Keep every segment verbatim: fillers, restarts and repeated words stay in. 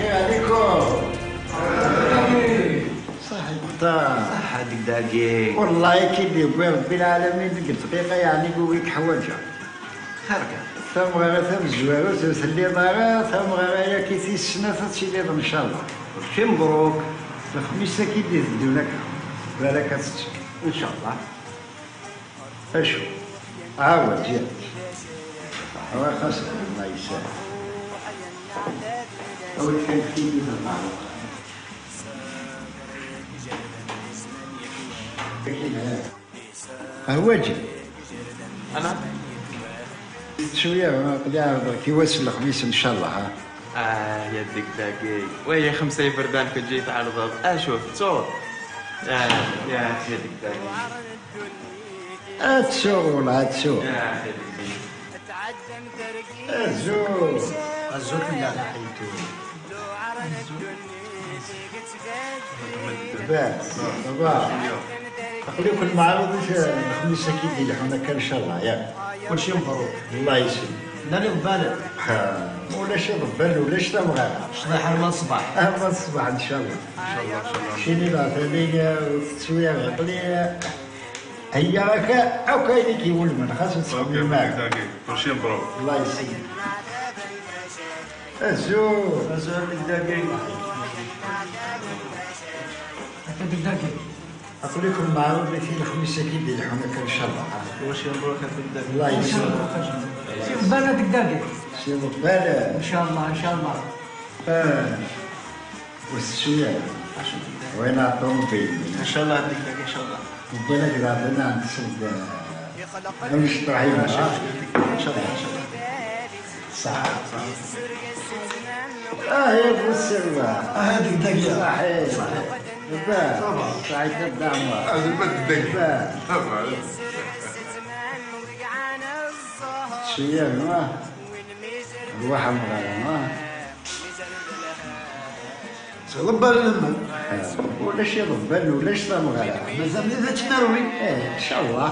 عليكم. صحيت. صحة دقداقي. والله كي يبغي ربي العالمين ديك الدقيقة، يعني، يقول لك حواجة. خير كان. Tameɣra tamezwarut ur telliḍ ara, tameɣra-agi tis snat ad tiliḍ إن شاء الله. Kulci mebruk. Lexmis-agi d-iteddun akka. Balak ad tettu. إن شاء الله. Acu? Ɛawed, ya. Wa xas ma yesɛa. Awi kan kini d lmeɛruf. Akin ha. Ahwaǧi. Ana? Cwiya, aql-i ɛerḍeɣ-k i wass n lexmis, إن شاء الله, ha? Ah, ya degdagi. Waya xemsa iberdan kif ǧi tɛerḍeḍ. Acu, tettuḍ? Ah, ya, ya degdagi. Ad tsuɣ, wala ad tsuɣ. Ya, ya degdagi. Azul. Azul fell-ak, a ḥaytu. Baba, baba. Aql-iken mɛruḍ lexmis-agi d-ileḥḥun akka, إن شاء الله, ya. Kulci mebruk. Allah yesselmek. Llan iḍebbalen? Ha, ulac iḍebbalen, ulac tameɣra. Ccḍiḥ arma ṣṣbeḥ. Arma ṣṣbeḥ, إن شاء الله. إن شاء الله, إن شاء الله. Kini leɛtali, ur tettu ara, aql-i heyyaɣ akka akk ayen i k-iwulmen, xas ur tettxemmim ara. Kulci mebruk. Allah yesselmek. Azul. Azul, a degdagi. Akka degdagi. Aql-iken mɛruḍ i lexmis-agi d-ileḥḥun akka, إن شاء الله. Kulci mebruk, a degdagi. Allah yesselmek. Si Ḍebbal a degdagi. Si Ḍebbal. إن شاء الله, إن شاء الله. Ah. Ur tettu ara. Wayen aṭumubil. إن شاء الله, a degdagi, إن شاء الله. Ḍebbal ad graden ad nṣub, eh, amecṭuḥ-inu, ha? إن شاء الله, إن شاء الله. Ṣaḥa. Ah, ya bu sserwa. Ah, a degdagi. Ṣaḥit. Ṣaḥit. Baba. Ça va. Ṣaḥit a Dda Ɛmer. Ah, d lma degdagi. Baba. Ça va. Cwiya, ha? Rwaḥ a Mɣara, ha? Si Ḍebbal lehmam. Ah, ulac iḍebbalen, ulac tameɣra. Mazal-it ad tt-nerwi. Eh, إن شاء الله.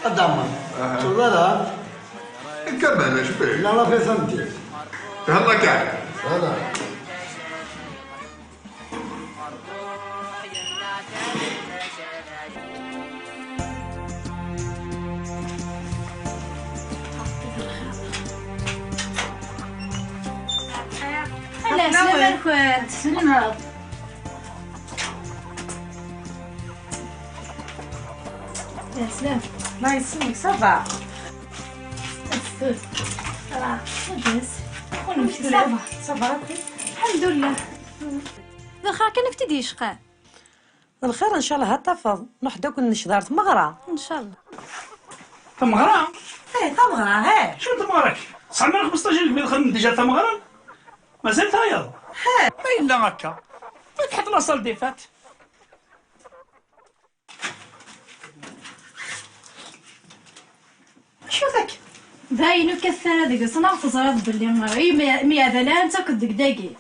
A Dda Ɛmer. Aha. Tura da. Akka bana, cfiɣ. La, la, fais ça, me dire. Yalla kan. Voilà. Ɛla slam-nkent, tselmeḍ. Ɛla slam. Ma yesselmek, ça va. Astur. Ça va. Lɛabi. Ça va. Ça va, ok. الحمد لله. D lxir kan i k-id-yecqan. D lxir, ncallah ad tafeḍ. Nruḥ-d akk ad necḍeḥ ar tmeɣra. Ncallah. Tameɣra? Eh, tameɣra, eh. Acu n tmeɣra-k? Tesɛa mraw xmesṭac n lmil xedmen déjà tameɣra? Mazal tayeḍ? Eh. Ma yella akka, فتحت la salle des fêtes. Acu tak? D ayen ur kkatet ara deg-sen, ad teẓriḍ belli imi, imi ɛdal ara nettaked deg dagi.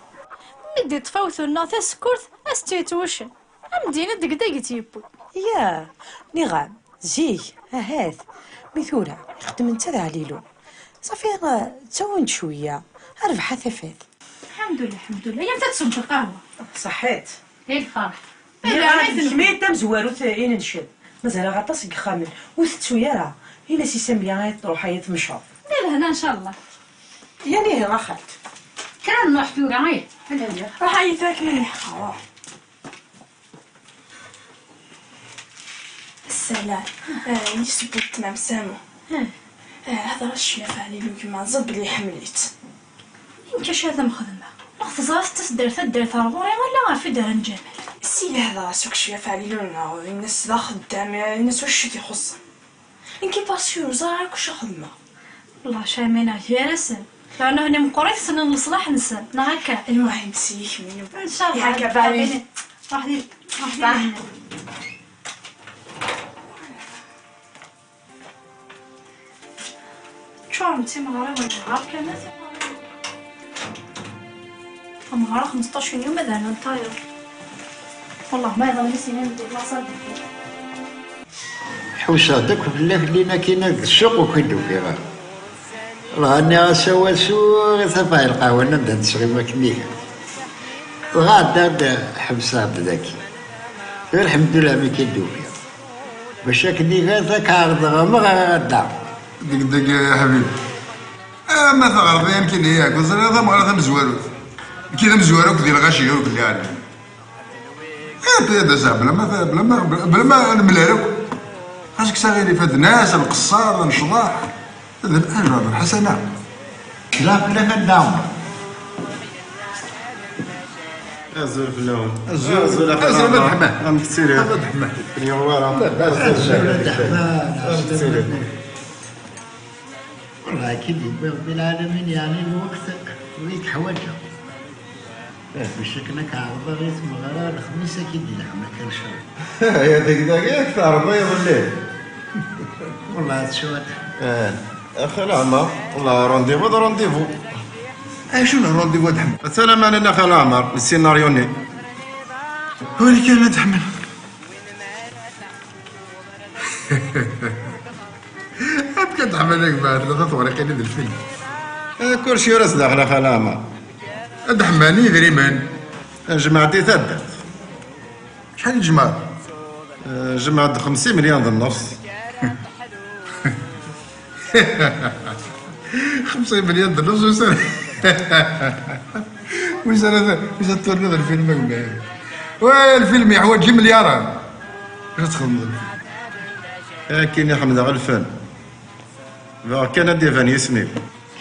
Mi d-iṭṭef awtul-nneɣ tasekkurt, ad s-tt-yettwuccen. Am d-yini deg dagi i tt-yewwi. Ya, nniɣ-am, zik, ahat. Mi tura, ixeddmen-tt ad ɛlilu. Ṣafi, ttawin-d cwiya. Rbeḥ a tafat. Lḥemdullah, lḥemdullah. Yam ta tṣubb lqahwa. Ṣaḥit. Di lferḥ. Nniɣ-am, d kemm i d tamezwarut i nenced. Mazal-aɣ aṭas deg yexxamen. Ur tettu ara. Ini-as i Samiya ad truḥ ad temceḍ. Di lehna, ncallah. Yan ihi, a xalt. Kra nruḥ tura, ih. Ruḥ a yi-trak mi nḥeqqa, ruḥ. Ssalam. Ah, yis-, weltma-m Samu. Ah. Ah, hder-as cwiya ɣef Ɛlilu gma, ẓer belli iḥemmel-itt. Inka acu ara m-xedmeɣ? Neɣ teẓra tettas-d ar taddart ar ɣur-i, ala ɣef i d-rran Ǧamal. Si lehder-as akk cwiya ɣef Ɛlilu-nneɣ, ini-as d axeddam, ini-as wacu i t-ixuṣṣen. Nekki parce que ur ẓriɣ ara kuc xedmeɣ. Wellah, camineɣ gar-asen. Leɛna nni meqqrit ssnen leṣlaḥ-nsen, neɣ akka? Lmuhim, s yikmin. Ncallah. Akka, bye. Ruḥ di, ruḥ di. Bye. Ččuren d timeɣriwin, nehar kan ad timeɣriwin. Tameɣra xmesṭac n yum ad rnun tayeḍ. Wellah ma iḍelli s-inan di laṣal deffir. Ḥusseɣ-d akk fell-ak llinna-kina deg ssuq ur k-id-ufiɣ ara. Dɣa nniɣ-as awal s ur i tafeɛ lqahwa-nni anda nesɣim akken iga. Dɣa ɛeddaɣ-d, ḥebseɣ-d daki. Lḥemdullah mi k-id-ufiɣ. Bac akken iga ad k-ɛerḍeɣ ama ɣer ɣadda. Deg deg a ḥbib. Ah, ma teɣreḍ yan kini yak, ẓriɣ tameɣra tamezwarut. Nekki d amezwaru akked lɣaci ur kelli ɛelmen. Eh, d ass bla ma, bla ma, bla ma nemlal akk. Xas kkes aɣilif, ad nas, lqeṣṣar, lecḍaḥ. D ajrad lḥasana. La fell-ak a Dda Ɛmer. Azul fell-awen. Azul. Azul a Azul a Dda Ḥemma. Amek tettiliḍ? Azul a Dda Ḥemma. Ur yuɣ wara. Labas. Azul a Dda Ḥemma. Amek tettiliḍ? Wallah, akka i d-yewwi Ṛebbi lɛalamin, yeɛni lweqt ur yi-teḥwaǧeɣ. Eh, bac akken ad k-ɛerḍeɣ i tmeɣra, lexmis ad k-id-ilḥem akka ncallah. Ya deg dagi, ad k-teɛreḍ iḍelli. Wallah, ad tcewwel. Eh, a Xali Ɛmer, wallah, rendez-vous d rendez-vous. Acu n rendez-vous a Dda Ḥemma? Ata laman-nni a Xali Ɛmer, n scénario-nni. Wali kan a Dda Ḥemma. Amek ad ḥemmel agbar, la tawriqin d lfil. Eh, kulci yura s daxel a Xali Ɛmer. Ad ḥemmel idrimen. Jmeɛ-d i taddart. Acḥal i tjemɛeḍ? Eh, jmeɛ-d xemsin melyun d nnefs. Xemsin melyun d nnefs, wissen. Wissen, wissen turniḍ lfilm agmam. Wa, lfilm yeḥwaǧ imelyaren. Acu txedmeḍ? Akken i ḥemmleɣ lfen. Bɣiɣ kan ad d-iban yisem-iw.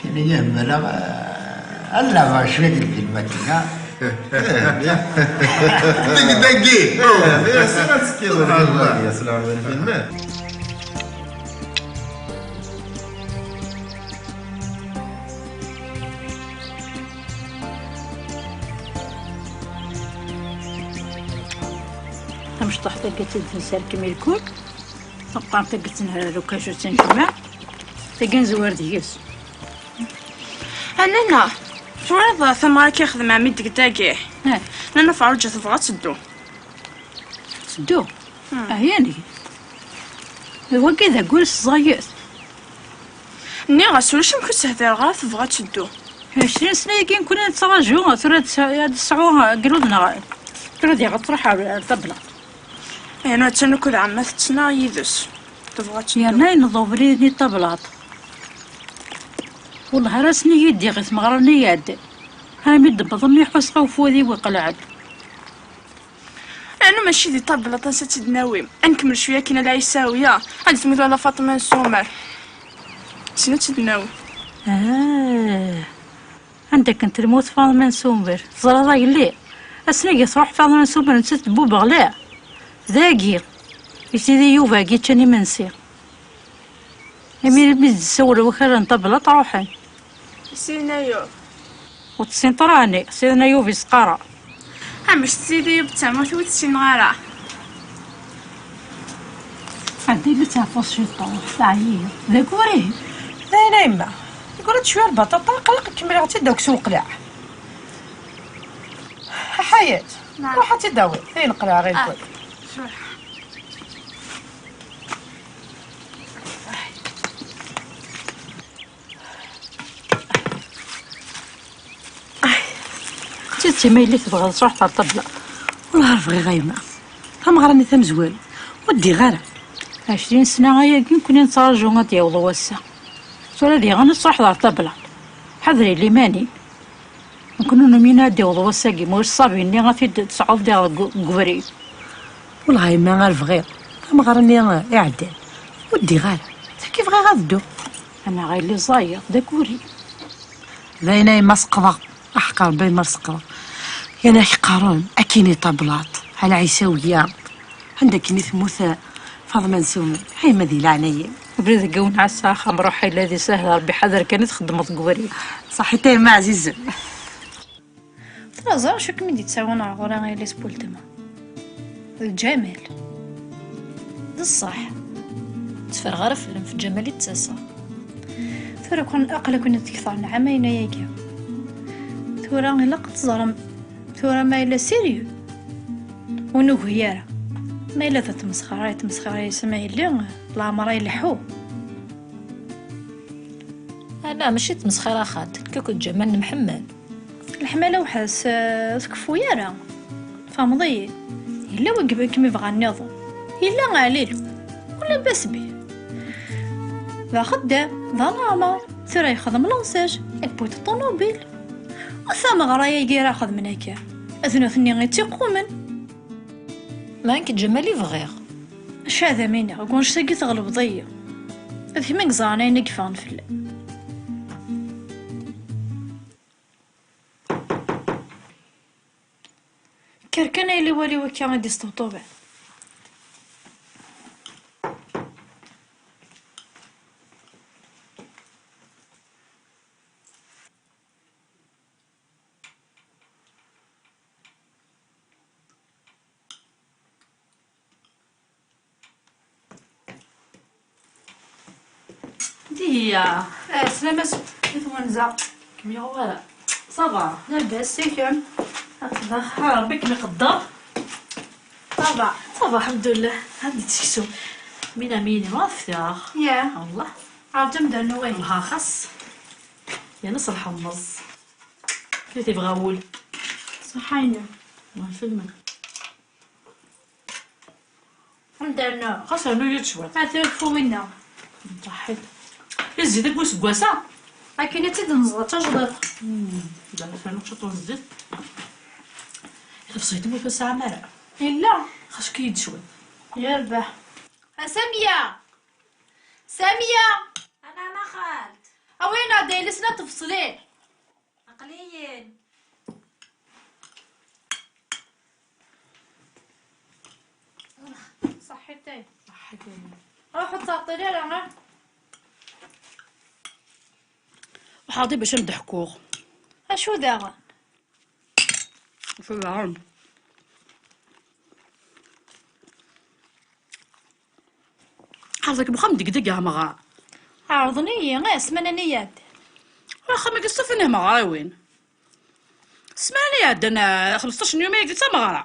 Kini yehmel-aɣ, eh, ad laɣeɣ cwiya deg lfilm-agi, ha? Deg dagi! Eh, eh, s-, ad tekkiḍ lfilm-agi, s leɛmer lfilm. Tamecṭuḥt-agi d tid n Serkem i lkul. Tameqqrant-agi d tenhra d ukaju d tinejmaɛ. Tagi nezwar deg-s. A nana, twalaḍ tameɣra i yexdem ɛemmi deg dagi? Eh. Nana Ferruǧa tebɣa ad teddu. Teddu? Hmm. Ah, yani. D wagi d agul s ẓẓayet. Nniɣ-as ulac amek ur s-hdireɣ ara, tebɣa ad teddu. Ɛecrin sna-agi nekkni nettraǧu, tura ad tesɛu, ad tesɛu agrud neɣ tura diɣ ad truḥ ar, ar ṭabla. Yerna attan akked ɛemma tettnaɣ yid-s. Tebɣa ad teddu. Yerna yenneḍ ubrid-nni n tablaḍt. Wellah ar ass-nni i d-iɣi tmeɣra-nni iɛeddan. Armi d-wwḍen mi ḥusseɣ ufud-iw iqelɛen. Anu mačči di tablaḍt ansa tt-id-nawi. Ad nkemmel cwiya akin a Lɛisawiya. Ad d-tmut wala Faṭma n Sumer. Sin ad tt-id-nawi. Ah. Anda akken telmut Faḍma n Sumer? Teẓriḍ a yelli? Ass-nni i truḥ Faḍma n Sumer nettat tebbubeɣ la. Dagi. I tidi Yuba agi ččan imensi. Imir mi d-ssawel wakal n ṭablaṭ ruḥen. Sidna Yub. Ur tessineḍ ara ɛni? Sidna Yub isqara. Amek Sidna Yub d tamurt ur tessineɣ ara. Anda yella teɛfuḍ ciṭuḥ, teɛyiḍ. D aguri. D ayen a yemma. Aguri d cwiya lbaṭaṭa, aql-aɣ kemmleɣ-tt-id akk s uqlaɛ. Ḥayat, ruḥ ad tt-id-tawiḍ, ayen qliɣ ɣer lkul. D tidet, ma yelli tebɣiḍ ad truḥeḍ ɣer ṭṭabla. Wellah ar bɣiɣ a yemma. Tameɣra-nni tamezwarut, ur ddiɣ ara. Ɛecrin sna ayagi nekkni nettraǧu ad d-yaweḍ wass-a. Tura diɣen ad truḥeḍ ɣer ṭṭabla. Ḥader i liman-im. Nekkni ur numin ad d-yaweḍ wass-agi, ma ulac ṣṣabi-nni ad t-id-tesɛuḍ diɣ deg, deg ubrid. Wellah a yemma ar bɣiɣ. Tameɣra-nni iɛeddan, ur ddiɣ ara. Tagi bɣiɣ ad dduɣ. Anaɣ a yelli ẓẓayeḍ, d aguri. D ayen a yemma seqḍeɣ. Aḥeqq Rebbi a yemma seqḍeɣ. Yan ak qqaren, akin i tablaṭ, a Lɛisawiya. Anda akken i temmut, eh, Faḍma n Sumer? A yemma di leɛnaya-m. Abrid deg awen ɛassa axxam ruḥ illa di sahel, Rebbi ḥader kan i txeddmeḍ deg ubrid. Ṣaḥit a yemma ɛzizen. Tella ẓer acu kem-id-yettawin ɣer ɣur-i a yelli-s n weltma? D Ǧamal. D ṣṣeḥ. Tteffreɣ ara fell-am, f Ǧamal i d-ttaseɣ. Tura kun-, aql-aken ad tketṛem lɛamayen ayagi. Tura ilaq ad teẓrem, tura ma yella sérieux, ur nugi ara. Ma yella d tmesxara, tmesxara yes-m a yelli, leɛmer ay leḥḥu. Ala, mačči d tmesxira xaṭi, nekk akked Ǧamal nemḥemmal. Leḥmala weḥd-s, eh, ur tkeffu ara. Tfehmeḍ-iyi? Yella win i kem-ibɣan nniḍen. Yella Ɛlilu. Ur labas bih. D axeddam, d anaɛmar. Tura yexdem lansaj, yewwi-d ṭunubil. U tameɣra-agi ara xedmen akka, d nutni i tt-iqqumen. Ma nekk d Ǧamal i bɣiɣ. Acu ad am-iniɣ, deg wanect-agi tɣelbeḍ-iyi. D kemm i yeẓran ayen i yeffɣen fell-am. Kker kan a yelli wali wakka i d-isṭebṭuben. Diya. Eh, sslam-as i twenza. Kem-yuɣ wara. Ça va? Labas, i kemm? Ah, Rebbi kem-iqedder. Ça va. Ça va, alḥemdullah. Anda-t seksu? Mina mini, ma ftiɣ. Ya. Allah. Ɛerǧ amdan n uway. Lha xas. Yerna s lḥemmeẓ. Kif tebɣa wul. Ṣaḥa-inem. Ma filmen. Anda rnu? Xas rnu-yi-d cwiṭ. Ata uffu winna. Msaḥḥit. Izzi deg useggas-a. Akken i tt-id-nẓeḍ, d tajdiṭ. Hmm, da nfernu ciṭ n zzit. Tefṣilt-im ur tesɛam ara. Yella. Xas efk-iyi-d cwiṭ. Yerbeḥ. A Samiya! Samiya! Anɛam a xalt. Awi-aneɣ-d ayla-s la tefṣlin. Aql-iyi-n. Ṣaḥḥit-ay. Ṣaḥḥit-ay. Ruḥ ur ttɛeṭṭil ara, ha? Ruḥ aɣ-d bac am-d-ḥkuɣ. Acu daɣen? Acu daɣen? Ḥerz-ik uxxam deg deg amɣar. Ɛerḍen-iyi, eh, ssmana-nni iɛeddan. Axxam-agi ṣṣafin imɣariwin. Ssmana-nni iɛeddan, eh, xemseṭṭac n yum-agi d tameɣra.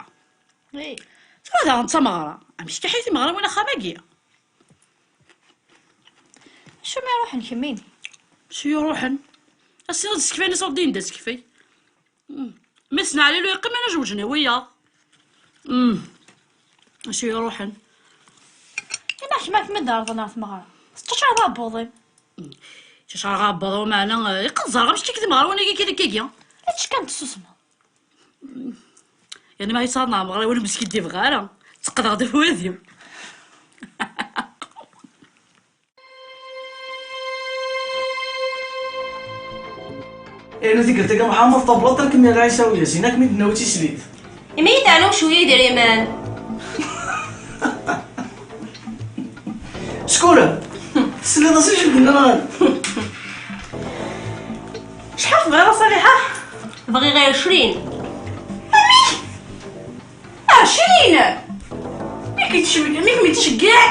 Ih. Tura daɣen d tameɣra. Amek kaḥit imɣariwin axxam-agi? Acu mi ruḥen kemmini? Acu i ruḥen? Ass-a d sekfay, ass-a d sekfay. Mm. Mmi-s n Ɛlilu yeqqim, ana jewǧen i wiyaḍ. Mm. Acu iruḥen? Ina kemm akken mi d-ɛerḍen ɣer tmeɣra, teččaččareḍ aɛebbuḍ-im. Mm. Ččaččareɣ aɛebbuḍ-iw, meɛna, eh, iqqen ẓerɣ amek kik tmeɣra win-agi kid akka-agi. Ečč kan tessusmeḍ. Mm. Yerna ma yettɛerḍen ɣer tmeɣra, win ur m-skiddibeɣ ara. Tteqqdeɣ-d afwad-iw. Yerna tikkelt-agi Mḥamed tablaṭ akken mi Ɛisa u Yasin, akken mi d-nawi tislit. Imi i d-ɛnu cwiya idrimen. Skura, tesliḍ-as acu i d-nniɣ? Acḥal tebɣiḍ a Ṣaliḥa? Bɣiɣ ɛecrin. Amek? Ɛecrin! Mi k-yettceg-, mi kem-yettceggiɛ,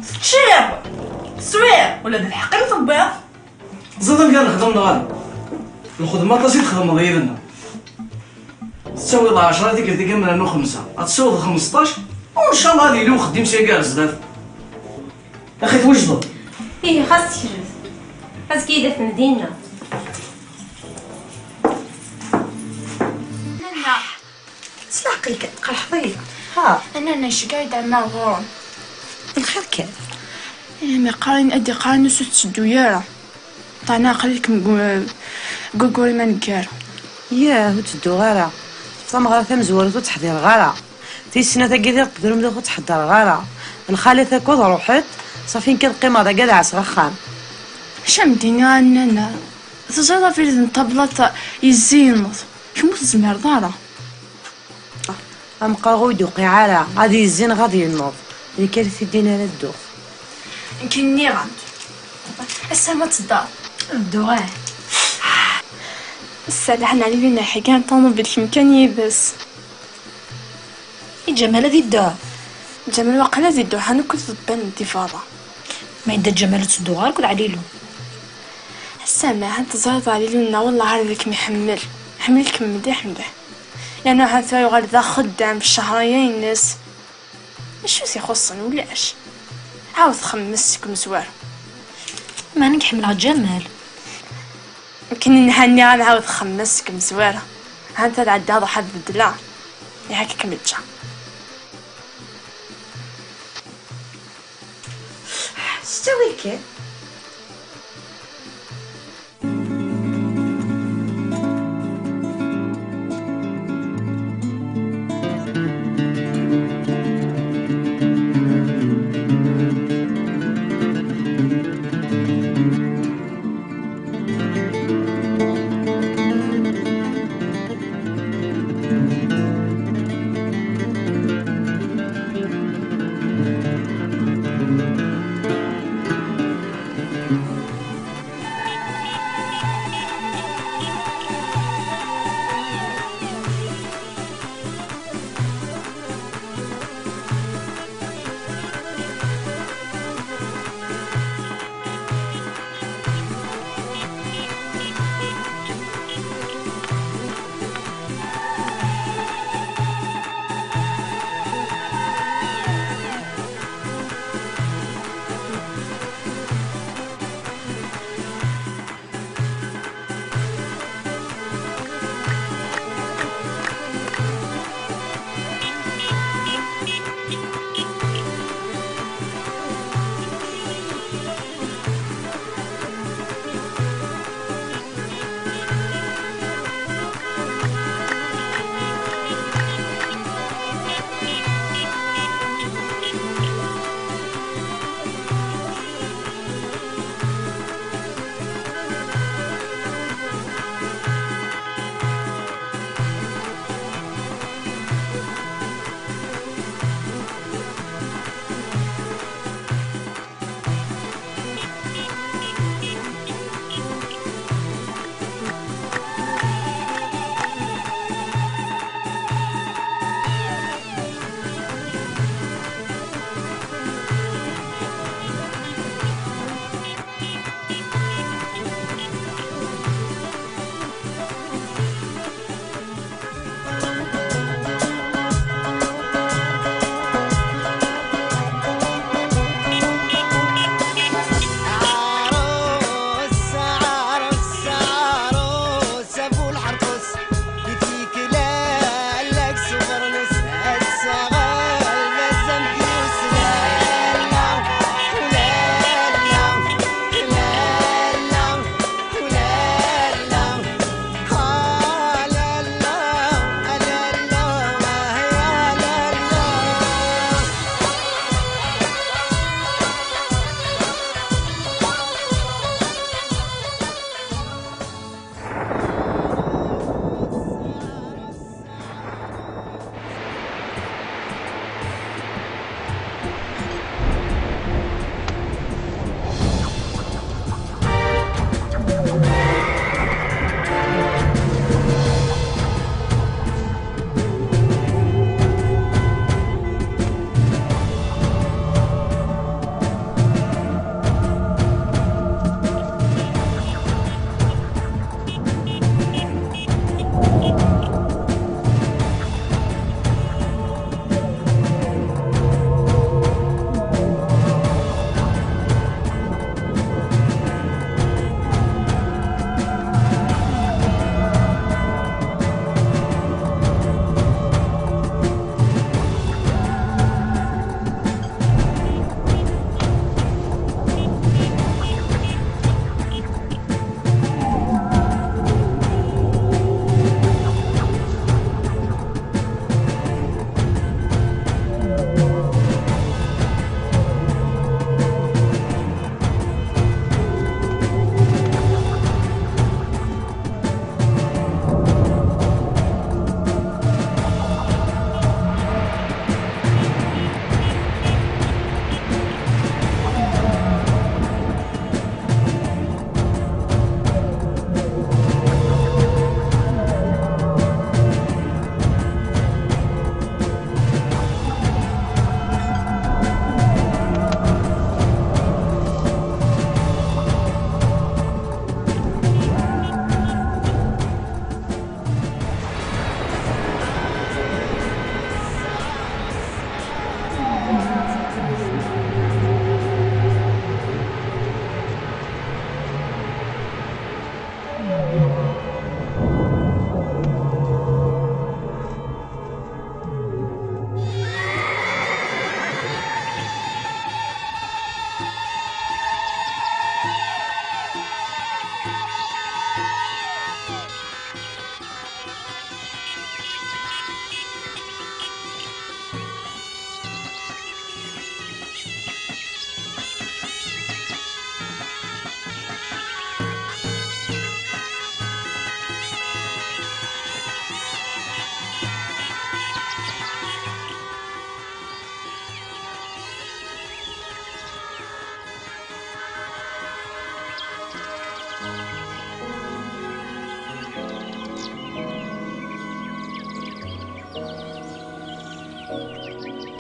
teččiḍ, teswiḍ, ula d lḥeqq-im tewwiḍ. Teẓriḍ amek ara nexdem neɣ ala? Lxedma aṭas i txedmeḍ yid-neɣ. Tettawiḍ ɛecra tikkelt-agi ad nernu xemsa, ad tessiwḍeḍ xmesṭac, u ncallah ad yili uxeddim s-agi ar zdat. Axi twejdeḍ? Ih, xas sekret. Azekka i d at Mdina. Nanna. S leɛqel kan, tqerḥeḍ-iyi. Ha. Nanna, iceggeɛ-iyi-d ɛemmi ar ɣur-m. D lxir kan. Ih, mi qqaren, ad d-iqqaren ur tetteddu ara. Ṭṭɛna aql-ikem deg u-, deg ugurim aneggar. Yah, ur ttedduɣ ara. Tameɣra tamezwarut ur tt-ḥdireɣ ara. Tis snat-agi diɣ tedrum diɣ ur tt-ḥeddreɣ ara. Lxalat akk ad ruḥent, ṣafi nekk ad qqimeɣ dagi ad ɛasseɣ axxam. Acu am d-iniɣ a Nana? Teẓriḍ abrid n ṭṭabla yezzi yenneḍ. Kemm ur tezmireḍ ara. Ameqqraɣ ur yi-d-uqiɛ ara, ad yezzi neɣ ad yenneḍ. Nekk ara t-id-inin ara dduɣ. Nekk nniɣ-am-d. Ass-a ma teddaḍ, ddu ah. Ass-a lɛan ɛli linaḥi kan ṭumubil kemm kan yid-s. I Ǧamal ad iddu? Ǧamal waqila ad iddu, ḥan akk ḍebban di berra. Ma yedda Ǧamal ur ttedduɣ ara akked Ɛlilu. Ass-a ma ḥan teẓriḍ Ɛlilu-nneɣ wellah ar d kem-iḥemmel. Iḥemmel-ikem mliḥ mliḥ. Yerna ḥan tura yuɣal d axeddam, ccehra-ya-ines. Acu i t-ixuṣṣen? Ulac. Ɛawed xemmes seg umezwaru. Meɛna nekk ḥemmleɣ Ǧamal. Ken nhenni ad nɛawed xemmes deg umezwir. Hanta ad ɛeddaɣ ruḥ ad beddleɣ. Ihi akka kem-ǧǧa. S ttawil kan.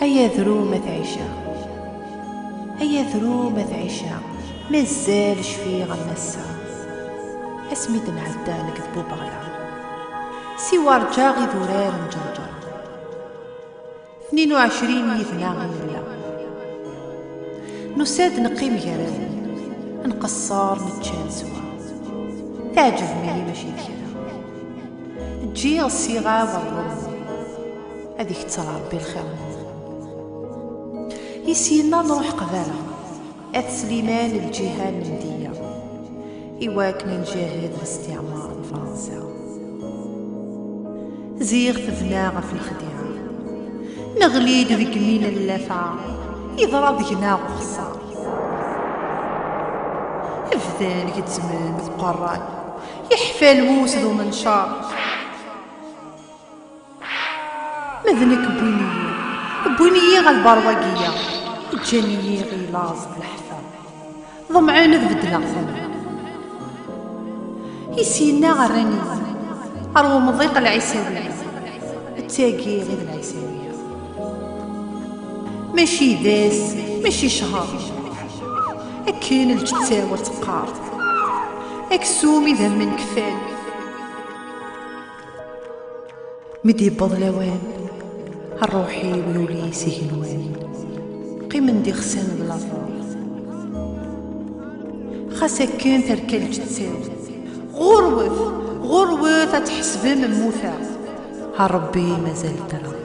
Ay adrum at ɛica, ay adrum at ɛica, mazal cfiɣ am ass-a, asmi d-nɛedda nekk d Bubaɣla, siwa rǧaɣ idurar n Ǧerǧer. Tnin u ɛecrin yid-neɣ i nella. Nusa-d neqqim gar-awen, nqeṣṣer, nečča, neswa. Teɛǧeb-iyi mačči d kra. Ǧǧiɣ ssiɣa ɣer ɣur-wen. Ad iketteṛ Ṛebbi lxir-nwen. I syenna nṛuḥ qbala At Sliman, lǧiha n Lemdeyya, iwakken ad njahed listiɛmar n Fransa. Ziɣ tebna ɣef lexdiɛa. Neɣli-d deg min n llafɛa, yeḍra deg-neɣ uxeṣṣar. Bdan gezzmen deg uqerray, yeḥfa lmus d umencar. Ma d nekk wwin-iyi, wwin-iyi ɣer lberwagiya, ǧǧan-iyi i laẓ d leḥfa, ḍemɛen ad beddleɣ tama. I syenna rran-iyi ɣer umḍiq n Lɛisawiya, d tagi i d Lɛisawiya. Mačči d ass, mačči ccher, akken lǧetta-w ad teqqar, aksum idammen kfan. Mi d-yewweḍ lawan, rruḥ-iw yuli s igenwan, qqimen d ixsan d laẓur. Xas akken terka lǧetta-w, ɣurwet, ɣurwet ad tḥesbem mmuteɣ. A Ṛebbi mazal ddreɣ,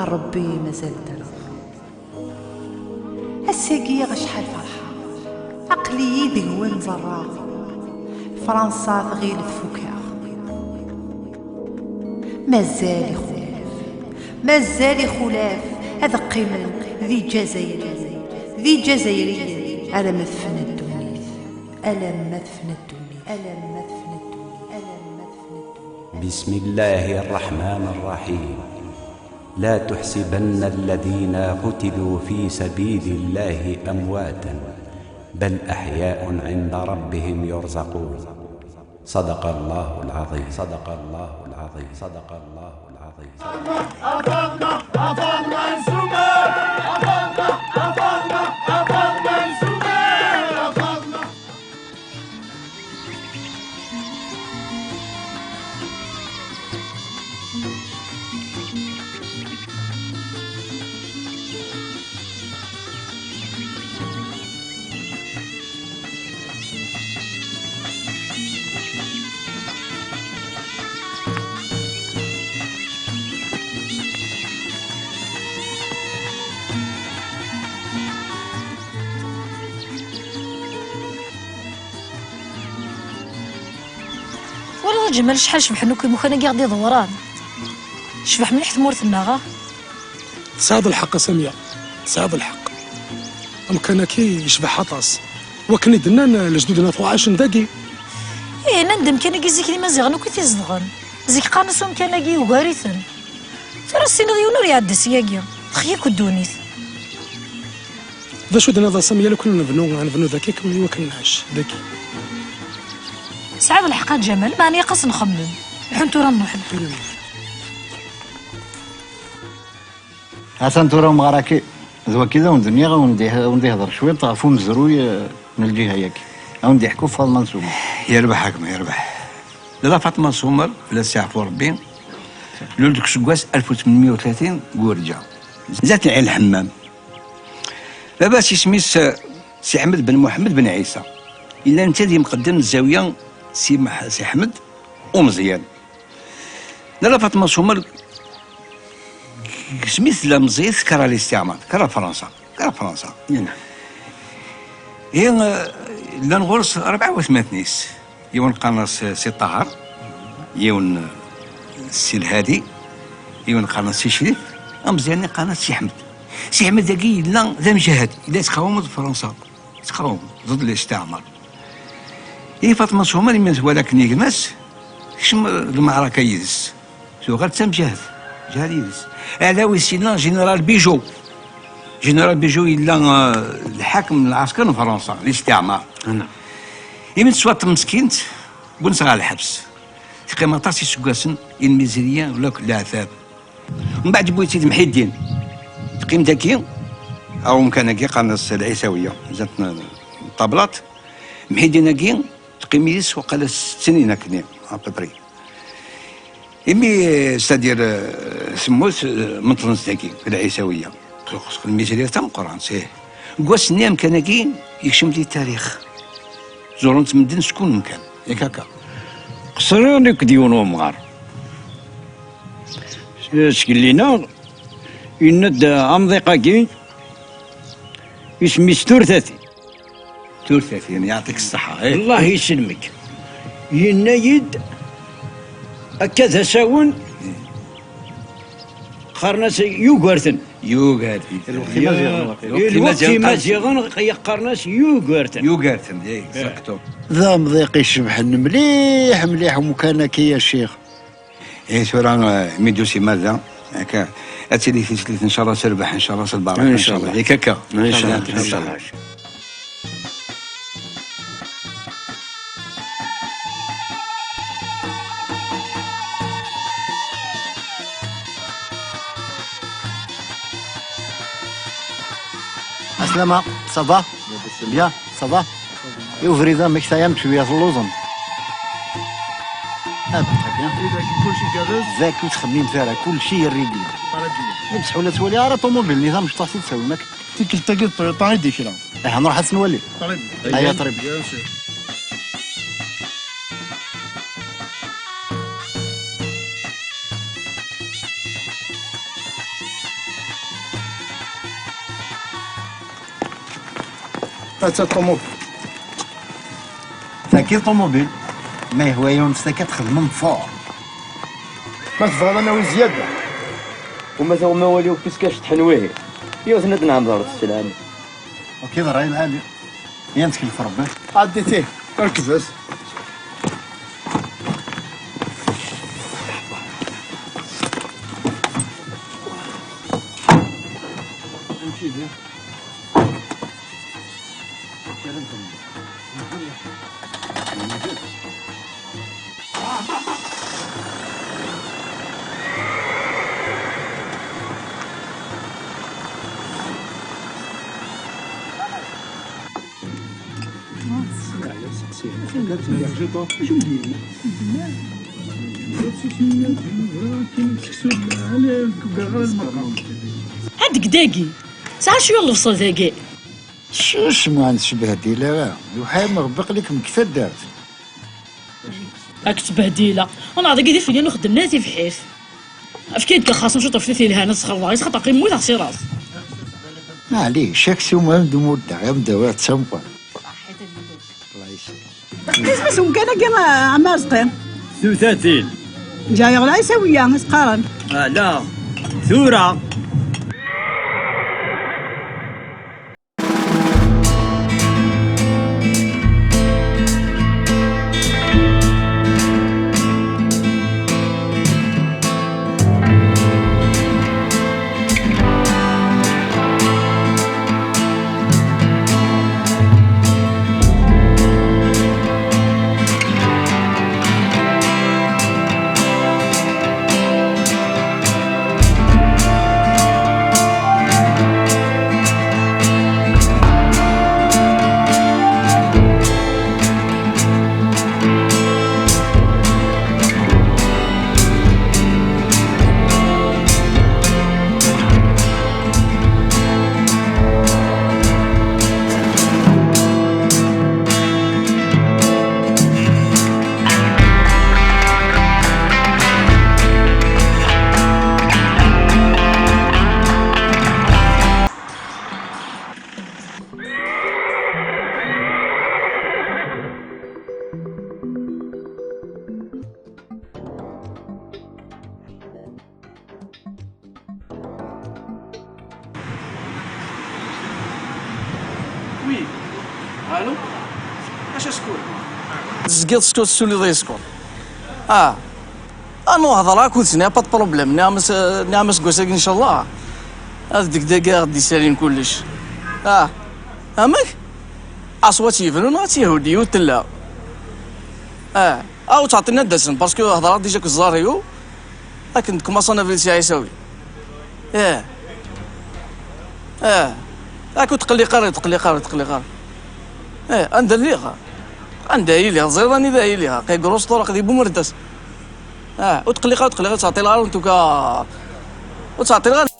a Ṛebbi mazal ddreɣ. Ass-agi acḥal ferḥeɣ, aql-iyi deg-wen ẓerreɣ. Fransa tɣil tfuk-aɣ. Mazal ixulaf, mazal ixulaf ad qqimen d iǧazayriyen, d iǧazayriyen alamma tefna ddunit, alamma tefna ddunit, alamma tefna ddunit, alamma tefna ddunit. بسم الله الرحمن الرحيم. لا تحسبن الذين قتلوا في سبيل الله أمواتا، بل أحياء عند ربهم يرزقون. صدق الله العظيم. صدق الله العظيم. صدق الله العظيم. Twalaḍ a Ǧamal acḥal cebḥen akk imukan-agi i ɣ-d-iḍewwren? Tecbeḥ mliḥ tmurt-nneɣ, ah? Tesɛiḍ lḥeqq a Samya, tesɛiḍ lḥeqq. Amkan-agi yecbeḥ aṭas. Wakken i d-nnan lejdud-nneɣ tuɣ ɛacen dagi. Ih, nnan-d amkan-agi zik d Imaziɣen akk i t-izedɣen. Zik qqaren-as umkan-agi yugar-iten. Tura s-tiniḍ yiwen ur iɛedda syagi. Texya-k ddunit. D acu d-nniḍ a Samya, lukan nebnu, nebnu dagi, akken iwakken nɛac dagi. Tesɛiḍ lḥeqq a Ǧamal, meɛna ilaq ad s-nxemmem. Ḥun tura nruḥ-d. Atan tura umɣar-agi, d wagi d awen-d-nniɣ, awen-d-, awen-d-ihḍer cwiṭ ɣef umezruy, eh, n lǧiha-yagi. Awen-d-iḥku Faḍma n Sumer. Yerbeḥ a gma, yerbeḥ. Lalla Faḍma n Sumer, fell-as yeɛfu Rebbi, lul deg useggas alef u tmenmya u tlatin deg Urǧa. Zdat n Ɛin Lḥemmam. Baba-s isem-is, eh, Si Ḥmed ben Muḥemmed ben Ɛisa. Yella netta d imqeddem n zzawiya Si Maḥ-, Si Ḥmed Umeẓyan. Lalla Faḍma Sumer, deg asmi tella meẓẓiyet, tekra listiɛmar, tekra Fransa, tekra Fransa. Ihi, eh, llan ɣur-s rebɛa watmaten-is. Yiwen qqaren-as Si Ṭaher, yiwen Si Lhadi, yiwen qqaren-as Si Crif, ameẓyan-nni qqaren-as Si Ḥmed. Si Ḥmed-agi yella d amjahed, yella yettqawam d Fransa, yettqawam ضد الاستعمار. Ihi Faṭma Sumer, imi twala akken gma-s, tekcem lmeɛraka yid-s. Tuɣal d tamjahed, mjahed yid-s. Aɛdaw-is yella Général Bijou. Général Bijou yella, eh, lḥakem n lɛesker n Fransa, listiɛmar. Imi teswa tmeskint, wwin-tt ɣer lḥebs. Teqqim aṭas iseggasen, i lmizirya, lakk leɛtab. Mbeɛd wwi-tt-id Mḥiddin. Teqqim dagi, ar umkan-agi qqaren-as Lɛisawiya, zdat n ṭṭablaṭ. Mḥidin-agi teqqim yid-s waqila s snin akkenni, à peu près. Imi, c'est-à-dire, euh, temmut, euh, meṭṭlen-tt dagi, Lɛisawiya. Lmizirya d tameqqrant, ih. Deg wass-nni amkan-agi yekcem di tarix. Zuren-t medden s kul mkan, yak akka. Qeṣṣreɣ nekk d yiwen wemɣar. Sgellin-aɣ, yenna-d amḍiq-agi isem-is Turtatin. Turtatin, yeɛṭik ṣṣeḥḥa, eh. Allah yesselmek. Yenna-yi-d akka d asawen, qqaren-as Yugerten. Yugerten. I lweqt Imaziɣen, waqila. I lweqt Imaziɣen, qqaren-as Yugerten. Yugerten, eh, exacto. D amḍiq icebḥen mliḥ, mliḥ umkan-agi, a ccix. Eh, tura, eh, mi d-tusim ar da, akka, ad tili tislit, ncallah, s rrbeḥ, ncallah, s lbaraka, ncallah. Ncallah. Yak akka. Ncallah. Ncallah. Aslama, ça va? Bien, ça va? I ubrid amek tayam cwiya telluẓem? Ah, très bien. Kulci gerrez. Dak ur ttxemmimet ara, kulci irrigli. Très bien. Bṣeḥ ur la ttwaliɣ ara ṭumubil-nni tamecṭuḥt i d-tawim akka. Tikkelt-agi d Toyota i d-ikra. Aha, nruḥ ad tt-nwali. Très bien. Aya, très bien. Bien sûr. Atta ṭumubil. Tagi ṭumubil, ma yehwa-yawen s taka txedmem fort. Ma tebɣiḍ ad nawi zzyada. Uma tuɣem awal-iw puisque ceṭṭḥen wihin. Yiwet n ad nɛemmer teslam. Ok, d ṛṛay lɛali. Yan tkellef Ṛebbi. Ɛeddi tih, rkbet. Amek ihi? Ad deg dagi. Sɛa cwiya n lebṣel dagi. Susem, ur nettcebbehdil ara. Yuḥam Rebbi aql-ikem deg taddart. Ad k-ttbehdileɣ. Anaɣ dagi di fili nuxeddem nna tibḥirt. Efk-iyi-d xas ciṭ ɣef tit yelhan ad sxelḍeɣ, xaṭer qim mmuteɣ si ras. Maɛlic, aksum am d-muddeɣ, am d-awiɣ d tameqqrant. Allah yesselmek. Isem-is umkan-agi, a Ɛmer Zqi? Tutatin. Ǧayeɣ Lɛisawiya i s-qqaren. Ala, tura. Oui. Allô? Acu askur? Tezgiḍ skud tessuliḍ i skud. Ah. Ah, non, hḍeṛ akked-sen, y a pas de problème. Nniɣ-am-as, nniɣ-am-as deg wass-agi, ncallah. Ad deg dagi ad ɣ-d-isalin kullec. Ah. Amek? Aṣwat yebnun ad tt-ihuddi ur tella. Ah. Ah, ur ttɛeṭṭilin ad d-asen, parce que hedreɣ déjà akked ẓẓar-iw, akken d-kmaṣan abrid si Ɛisawi. Ih. Ah, ak ur tqelliq ara, ur tqelliq ara, ur tqelliq ara. Eh, anda lliɣ? Anda iliɣ? Ẓriḍ anida iliɣ? Aql-i deg Rosṭuṛ, aql-i di Bumerdas. Ah, ur tqelliq ara, ur tqelliq ara, ur ttɛeṭṭileɣ ara, en tout cas. Ur ttɛeṭṭileɣ ara.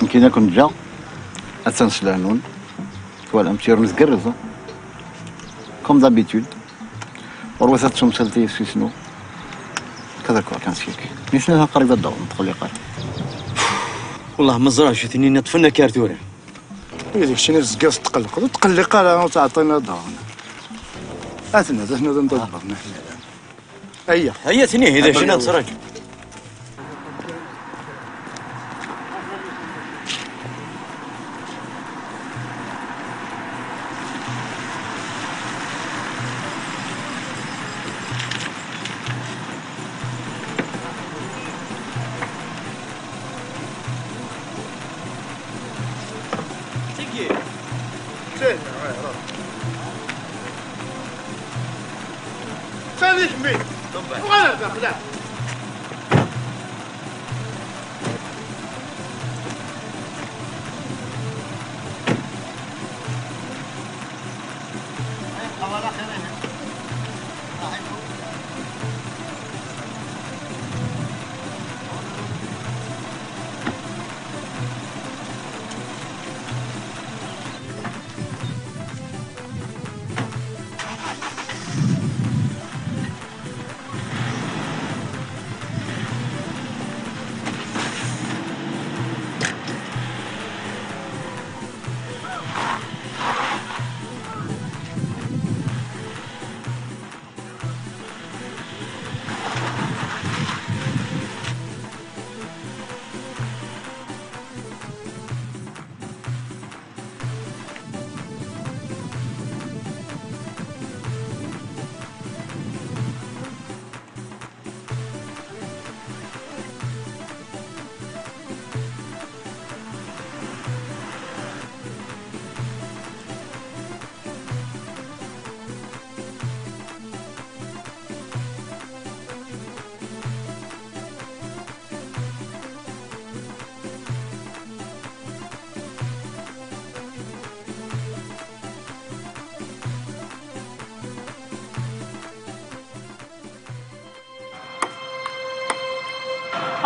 Nekkini ad ken-ǧǧeɣ, attan s leɛnun, twalam, tirnu tgerrez, comme d'habitude. Ɣur-wat ad temsalt yessusnu. Kada kort kan syek. Nitni atan qrib ad d-awḍen, tqelliq ara. Wellah ma ẓriɣ acu tinin, ṭṭfen akka ar tura. Wi d keččini tezgiḍ tetqelqeḍ, ur tqelliq ara, ur ttɛeṭṭin ad d-awḍen. Aten-a, aten-a d anda d-wwḍen aḥlal. Ayya. Ayya, tnihi, d acu ad nettṛaǧu? Tigi. Tigi. Ttxil-k, mmi. Uɣal ar daxel, ah.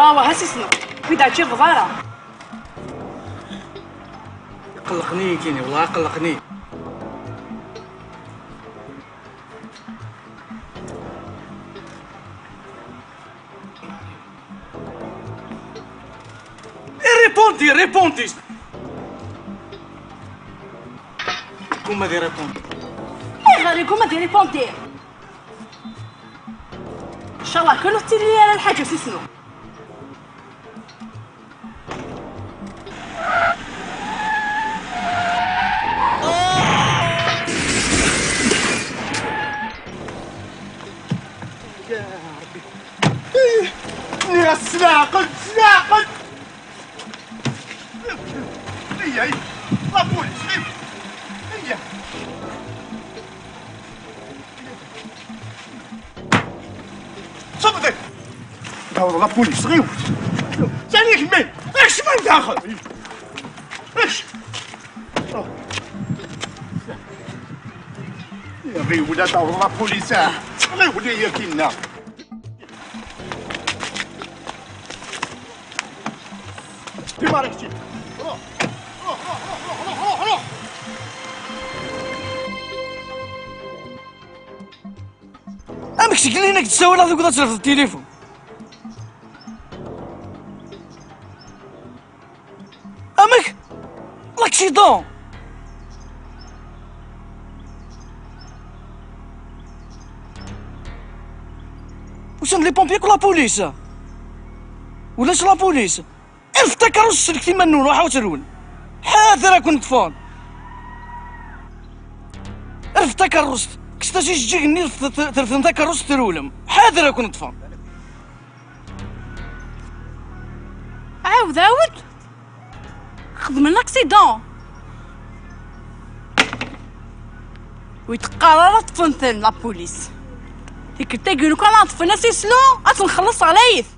Ah, wah, a sisnu, ur yi-d-teɛǧibeḍ ara. Qellqen-iyi kini, wellah qellqen-iyi. Répondez, répondez. Comment de répondre? Ayɣer i guma di répondez? Ncallah kan ur tettili ara lḥaǧa, a sisnu. Nniɣ-as s leɛqel, s leɛqel! Ay, ay, la police, ay, ay. Ṣubdet! Dawḍ la police, ɣiwel! Sani kemmel! Ekcem ar daxel! Ec! Ɣiwel ad dawḍ la police, ah! Ɣiwel ay akinna! Démarre, Steve! Amek seg lin ak-d-ssawaleɣ tugad ad trefdeḍ tilifun? Amek? L'accident! Usan-d les pompiers akked la police. Ulac la police. Rfed takeṛṛust, sellket iman-nwen, ruḥ ad trewlem. Ḥader ad ken-ṭṭfen. Rfed takeṛṛust. Kkset-as ijeǧǧigen-nni, rfed, rfed, trefdem takeṛṛust, trewlem. Ḥader ad ken-ṭṭfen. Ɛawed, ɛawed. Xedmen l'accident. Ur yi-d-qqar ara ṭṭfen-ten la police. Tikkelt-agi lukan ad ṭṭfen asislu, ad tt-nxelleṣ ɣlayet.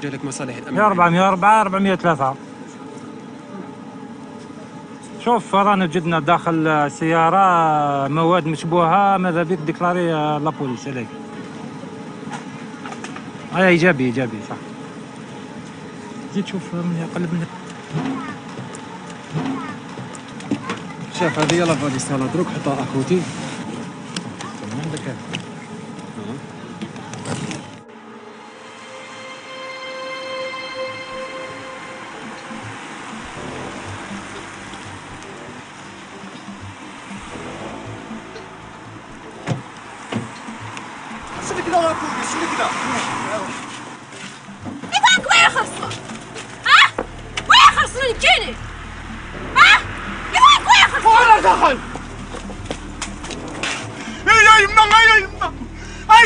جالك مصالح الأمن. مية وأربعة، مية وأربعة، أربعمية وثلاثة. شوف، رانا وجدنا داخل السيارة مواد مشبوهة، ماذا بيك ديكلاري، آه، لابوليس عليك. آه، إيجابي، إيجابي، صح. جيت تشوف من يقلب من. شاف، هذه هي لافاليس تاع لا دروك، حطها اكوتي. تمام، داك. سلك لا بوليس، سلك لا. إذا كوير خلصنا. ها؟ وير خلصنا الكيني. ها؟ إذا كوير خلصنا. وأنا دخل. يا، يا يما، يا يما. أي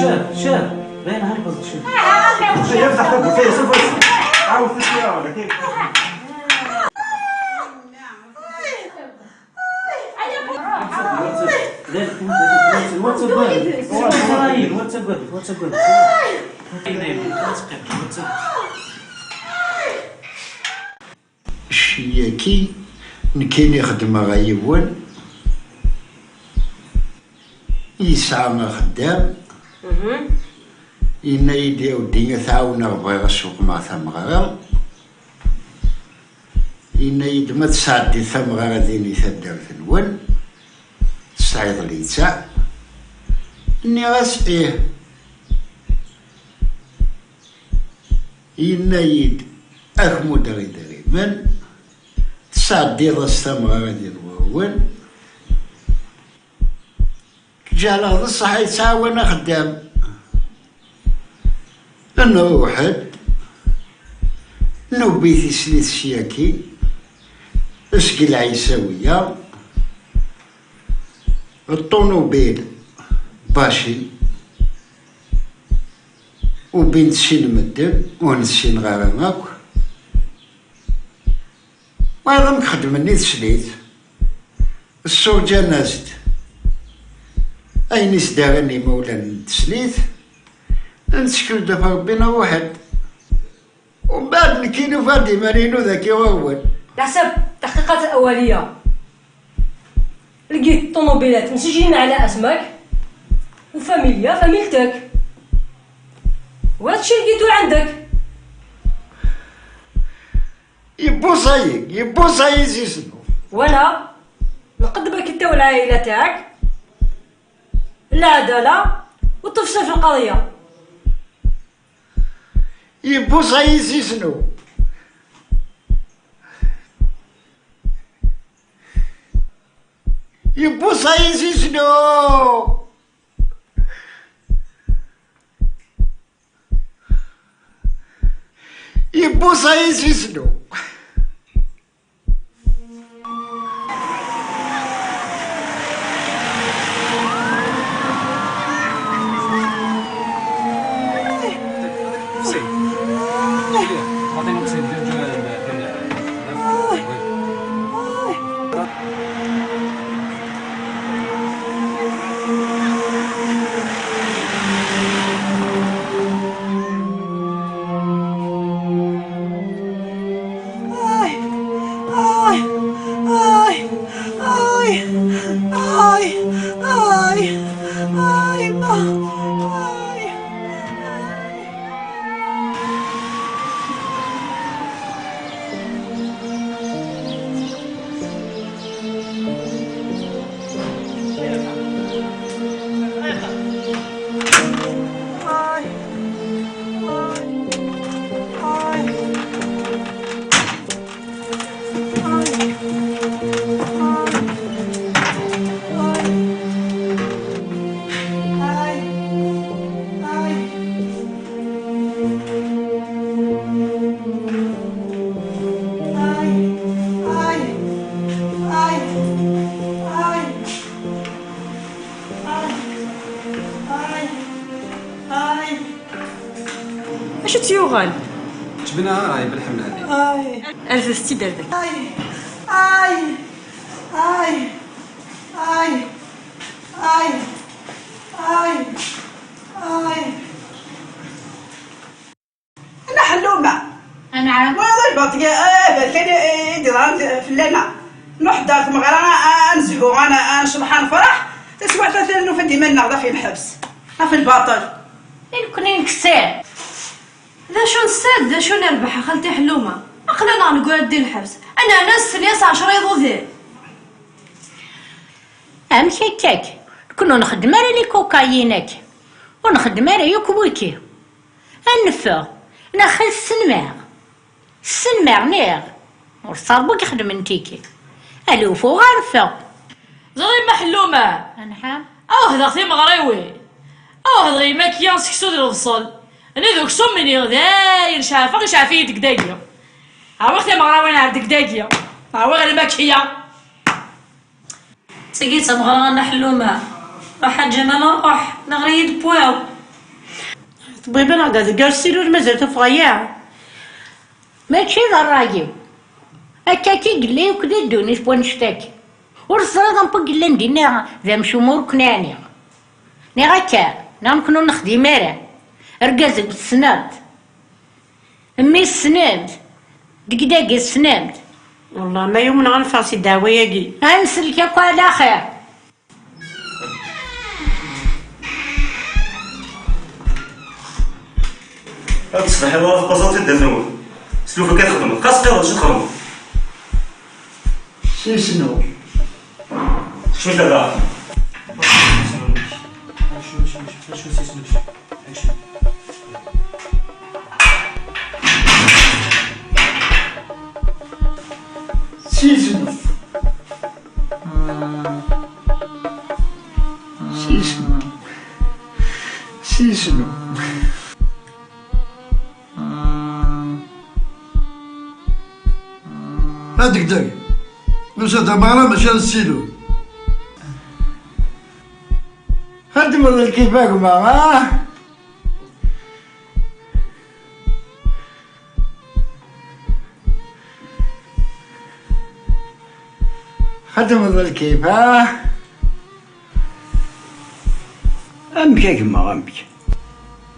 Chef, chef, d ayen helbes, chef. Chef, yeftḥ tawwurt, yeṣṣef. Ɛawdet-iyi, ɣer daki. What's up, what's up? What's up, what's up? What's up, what's up? What's up? Cci-yaki, nekkini xeddmeɣ a yiwen, yesɛa axeddam, yenna-yi-d, "Awdi, ad t-ɛawneɣ, bɣiɣ ad sweqmeɣ tameɣra." Yenna-yi-d: "Ma tesɛeddiḍ tameɣra din i taddart-nwen, tesɛiḍ littseɛ?" Nniɣ-as: "Ih." Yenna-yi-d: "Ad k-muddeɣ idrimen, tesɛeddiḍ-as tameɣra di lɣur-wen." Ǧeɛleɣ d ṣṣeḥ yettɛawan axeddam. Nruḥ-d, newwi tislit syaki, seg Lɛisawiya, ṭṭunubil Baci, ubin-t sin medden, ur nessineɣ ara akk. Wayeḍ amek xeddmen i teslit, ssurǧan-as-d ayen i s-d-rran imawlan n teslit, nettkel-d ɣef Rebbi, nruḥ-d. Umbeɛd nekkini ufiɣ-d iman-inu dagi ɣur-wen. Leḥsab, taḥqiqat awaliya. لقيت طوموبيلات مسجلين على اسمك وفاميليا فاميلتك، وهذا الشيء لقيتو عندك. يبوصايي، يبوصايي زيزنو. وانا نقدمك انت والعائله تاعك العداله وتفصل في القضيه. يبوصايي زيزنو. يبوصايي زيزنو. يبوصايي زيزنو. Acu tt-yuɣen? Ǧebnaɣ ṛṛay belḥemla-nni. Ay. Rret-tt-id ar daki. Ay. Ay. Ay. Ay. Ay. Ay. Ay. Nna Ḥelluma. Anɛam. Wa d lbaṭel, eh, berkan i, i d-yeḍran fell-aneɣ. Nruḥ-d ɣer tmeɣra, a, a nezhu, a, a necḍeḥ, a nefṛeḥ. Taswiɛt atan nufa-d iman-nneɣ da fi lḥebs. Ɣef lbaṭel. I nekkni nkesser. D acu nesser, d acu nerbeḥ, a xalti Ḥelluma? Aql-aneɣ neggra-d di lḥebs. Ad nerna ssens ɛecra iḍudan. Amek akkak? Nekkni ur nxeddem ara likukayin-agi. Ur nxeddem ara yakk wiki. Ad neffeɣ. Neɣ xas ssenmeɣ. Ssenmeɣ, niɣ. Ur ṣṣerbu i ixeddmen tiki. Ala ufuɣ ara ffeɣ. Ẓriɣ ma Ḥelluma. Anḥa? Awehdeɣ timeɣriwin. Awehdeɣ yemma-k-ya seksu d lebṣel. Nid uksum-nni, dayen ceɛfeɣ, yecɛef-iyi deg dagi. Awiɣ timeɣriwin ar deg dagi. Awiɣ lmakya. Tagi d tameɣra n Ḥelluma. Ruḥ a Ǧamal, ruḥ, neɣri-yi-d n wiḍ. Ṭebbiba neɣ d adegar ssil ur mazal tuffɣa ya. Mačči d ṛṛay-iw. Akka-k i yella yakk di ddunit n wannect-agi. Ur teẓriḍ ampu i yellan dinna d amcum ur ken-ɛniɣ. Niɣ akka, neɣ nekkni ur nexdim ara. Argaz-iw tessneḍ-t. Mmi tessnem-t. Deg dagi tessnem-t. Wellah ma yumneɣ ad neffeɣ si ddeɛwa-yagi. Ad nsellek akk ɛla xir. Ad tesbeḥ i wara tpaẓaṭ i dda-nwen. S lufa kan txedmeḍ. Xas qqiḍ, acu txedmeḍ? Sisnu. Acu d baba? Acu, acu, acu, acu, sisnu, acu? Acu? Sisnu. Sisnu. Sisnu. Adegdeg. Nusa-d ameɣra mačči ad nessilu. Xedmeḍ lkif a gma, ah? Xedmeḍ lkif, ah? Amek a gma, amek?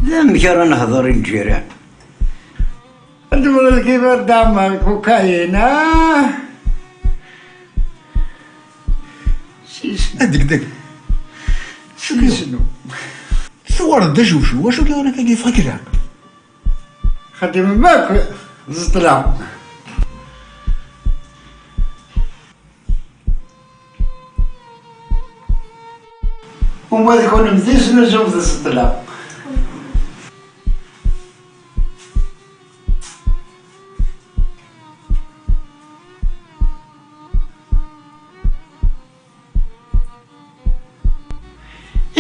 D amek ara nehder i lǧiran? Ad d-wwḍen lkibar d-ɛemmer kukayin, ah! Sisnu. Adegdeg. Sisnu. Tuɣaleḍ d ajuju, wacu tuɣaleḍ akka yeffeɣ kra? Xedmem akk ẓeṭla. Uma d kunemti tesnuzum ẓeṭla.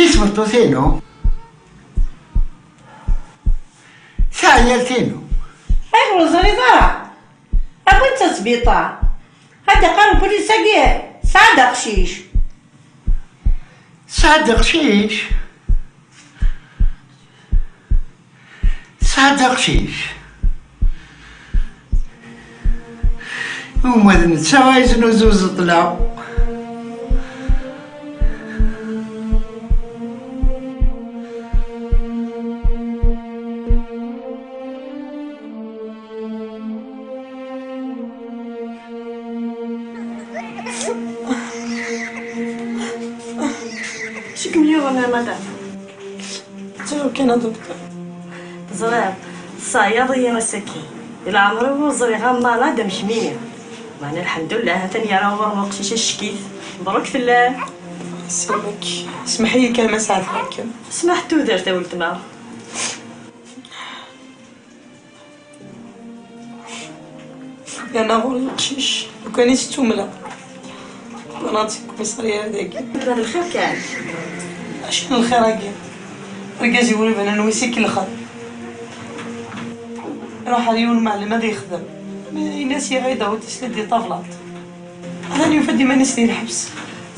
I tmeṭṭut-inu? Taɛyalt-inu? Ayɣer ur teẓriḍ ara? Awi-tt s sbiṭar. Ad d-iqqar upulis-agi, sɛad aqcic. Sɛad aqcic? Sɛad aqcic? Uma d netta ay yesnuzuyen ẓeṭla. Acu kem-yuɣen a madam? Ttaruɣ kan a docteur. Teẓriḍ, tesseɛyaḍ-iyi ass-agi. Di leɛmer-iw ur ẓriɣ ara malade am kemmini. Meɛna lḥemdullah, atan yerra ɣur-m uqcic ack-it. Mebruk fell-am. Isellmek. Smeḥ-iyi kan ma sɛiɣ akken. Smeḥ tudert a weltma. Yerna ɣur-i uqcic, lukan i s-ttumleɣ. Qqleɣ-d seg kumiṣarya dagi. D lxir kan. Acu n lxir-agi? Argaz-iw ur iban anwa i s-ikelxen. Iruḥ ar yiwen umɛellem ad yexdem. Ini-as yaɣ-iyi-d awi-d tislit di ṭablaṭ. Atan yufa-d iman-is di lḥebs.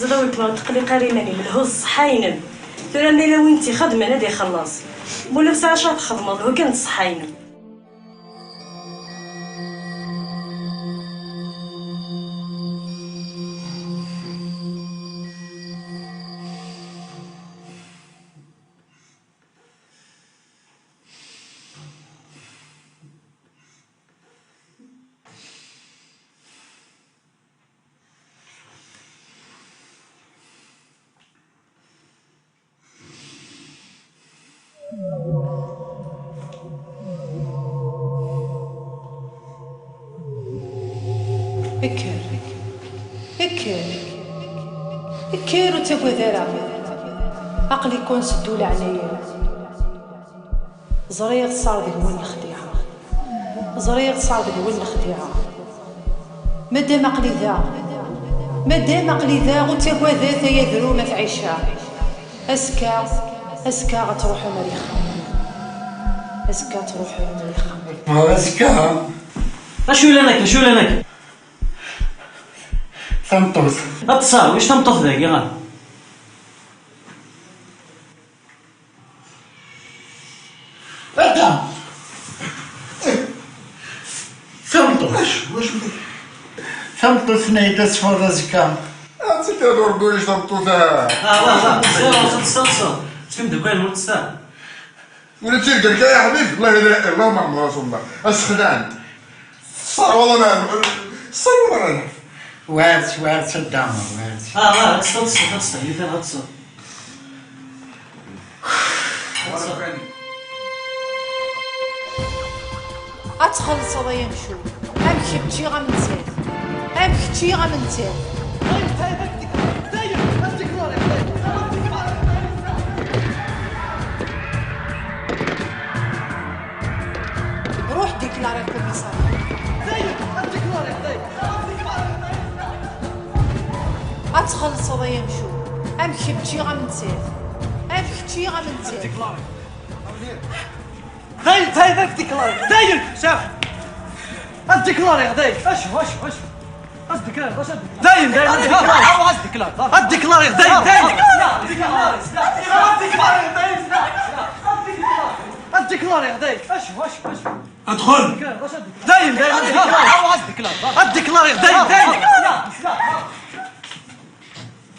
Ziḍ a weltma, ur tqelliq ara iman-im, lhu d ṣṣeḥḥa-inem. Tura ma yella win tt-ixedmen ad ixelleṣ. Ma ulac acu ara txedmeḍ, lhu kan d ṣṣeḥḥa-inem. Kker, kker, kker, ur ttagad ara. Aql-iken s ddula ɛlayen. Ẓriɣ tesɛiḍ deg-wen lexdiɛa. Ẓriɣ tesɛiḍ deg-wen lexdiɛa. Madam aql-i da. Madam aql-i da, ur ttagadet ay adrum at Ɛica. Azekka, azekka ad truḥem ar yexxamen. Azekka ad truḥem ar yexxamen. Azekka. Acu yellan akka? Acu yellan akka? Tameṭṭut. Aṭṣa, wic tameṭṭut dagi, ah? Ata! Tameṭṭut. Acu, acu? Tameṭṭut-nni d asfeḍ azekka. Ad tt-id-rgulec tameṭṭut-a. Ah, wa, wa, wa, wa, wa, wa. Tkun deg wayen ur testa. Ula d tirga-k, ya ḥbib, Allah ila, Allahumma ḥmed Rasulullah. Asexlan. Ṣṣerwa, Allah, ṣṣerwa, Allah. Wert, wert, seddameɣ, wert. Ah, ah, ad teṭṭeḍ, ad teṭṭeḍ, ad teṭṭeḍ. Ad txellṣeḍ ay amcum, amek i ččiɣ am nettat. Am kečči am nettat. Ruḥ déclarer commissariat. Ad txellṣeḍ ay amcum. Am kečči am nettat. Am kečči am nettat. Dayen, dayen, ad déclarer. Dayen, شاف. Ad déclarer, dayen. Acu, acu, acu? Ad déclarer, acu ad déclarer? Dayen, dayen, ad déclarer. Ad déclarer, dayen, dayen. Ad déclarer, dayen. Acu, acu, acu? ادخل. Dayen, dayen, ad déclarer. Ad déclarer, dayen, dayen.